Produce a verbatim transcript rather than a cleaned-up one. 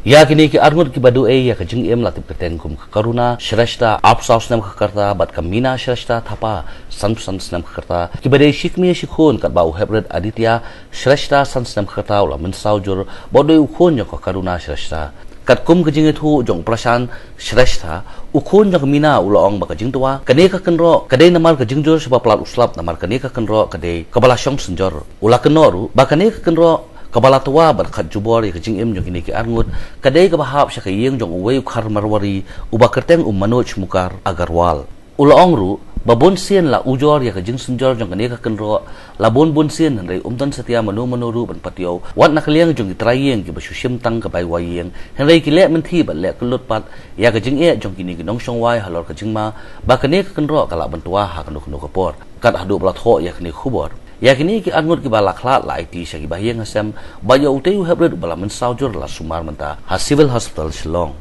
Ïa kine ki arngut kiba duh ei ïa ka jingim la tip kyrteng kum ka Karuna Shrestha, arphew saw snem ka rta, bad ka Meena Shrestha Thapa, sanphew san snem ka rta, kiba dei shi kmie shi khun katba u heprit Aditya Shrestha, san snem ka rta, u la mynsaw jur bad u dei u khun jong ka Karuna Shrestha. Katkum ka jingïathuh jong u Prashant Shrestha, u khun jong ka Meena, u la ong ba ka jingtwa kane ka kynroh ka dei namar ka jingjur shaba palat u slap, namar kane ka kynroh ka dei kaba la shong synjor. U la kynnoh ruh ba kane ka kynroh kaba la twa bad khatjubor ïa ka jingim jong kine ki arngut ka dei kaba hap sha ka ïing jong uwei u khar Marwari uba kyrteng u Manoj Mukar Agarwal. U la ong ruh ba bunsien la ujor ïa ka jingsynjor jong kane ka kynroh, la bun bunsien, hynrei ym don satia mano mano ruh ban patiaw, wat na ka liang jong ki trai ïing kiba shu shim tang ka bai wai ïing, hynrei ki leh mynthi bad leh kyllut pat ïa ka jingeh jong kine ki nongshong wai halor ka jingma ba kane ka kynroh ka lah ban twa ha kano kano ka por. Kat haduh ba la thoh ïa kane ka khubor, ïa kine ki arngut kiba la khlad la aiti sha ki bahaïing hasem, bad ïa utei u heprit uba la mynsaw jur la sumar mynta ha Civil Hospital Shillong.